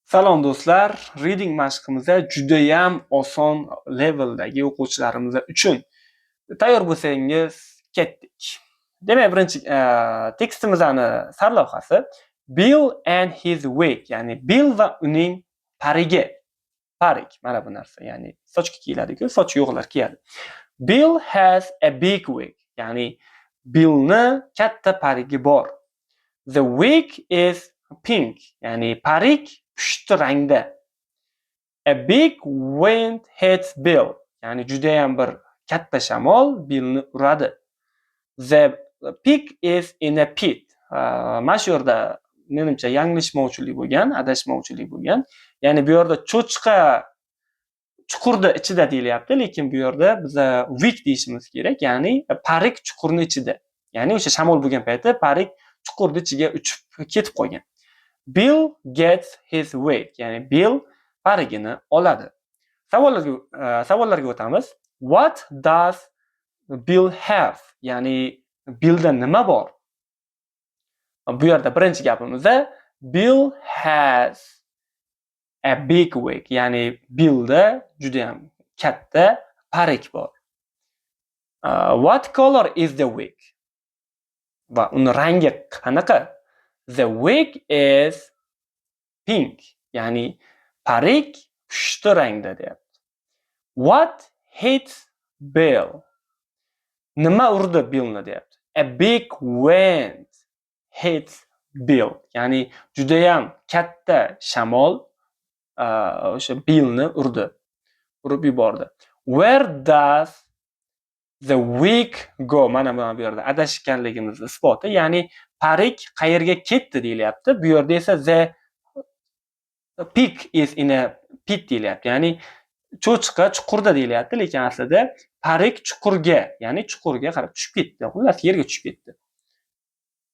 Salom, do'stlar! Reading mashqimizda judayam oson leveldagi o'quvchilarimiz uchun. Tayyor bo'lsangiz, ketdik. Demak, birinchi tekstimizni sarlavhasi Bill and his wig, ya'ni Bill va uning parigi. Parik mana bu narsa, ya'ni sochga kiyiladi-ku, sochi yo'qlar kiyadi. Bill has a big wig, ya'ni Billni katta parigi bor. The wig is pink, ya'ni parik pushti rangda. A big wind hits Bill, ya'ni judayam bir katta shamol Billni uradi. The pig is in a pit. Mana shu yerda menimcha yanglishmovchilik bo'lgan, adashmovchilik bo'lgan. Ya'ni bu yerda cho'chqa chuqurda ichida deyilyapti, lekin bu yerda biza wig deyishimiz kerak, ya'ni parik chuqurni ichida. Ya'ni o'sha shamol bo'lgan payti parik chuqurni ichiga uchib ketib qolgan. Bill gets his wig, ya'ni Bill parigini oladi. Savollarga o'tamiz. What does Bill have? Ya'ni Billda nima bor? Bu yerda birinchi gapimizda Bill has a big wig, ya'ni Billda juda ham katta parik bor. What color is the wig? Va uni rangi qanaqa? The wig is pink, ya'ni parik pushti rangda deyapti. What hits Bill? Nima urdi Billni deyapti. A big wind hits Bill. Ya'ni judayam katta shamol o'sha Billni urdi. Urib yubordi. Where does the wig go? Mana bu yerda adashganligimiz isboti. Ya'ni parik qayerga ketdi deyilyapti. Bu yerda esa the pig is in a pit deyilyapti. Ya'ni cho'chqa chuqurda deyilyapti, lekin aslida parik chuqurga, ya'ni chuqurga qarab tushib ketdi. Xullas, yerga tushib ketdi.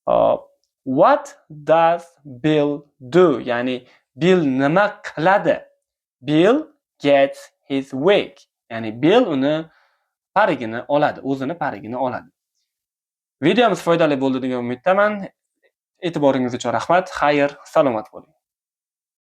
Hop. What does Bill do? Ya'ni Bill nima qiladi? Bill gets his wig. Ya'ni Bill uni parigini oladi, o'zini parigini oladi. Videomiz foydali bo'ldi degan umiddaman. E'tiboringiz uchun rahmat. Xayr, salomat bo'ling.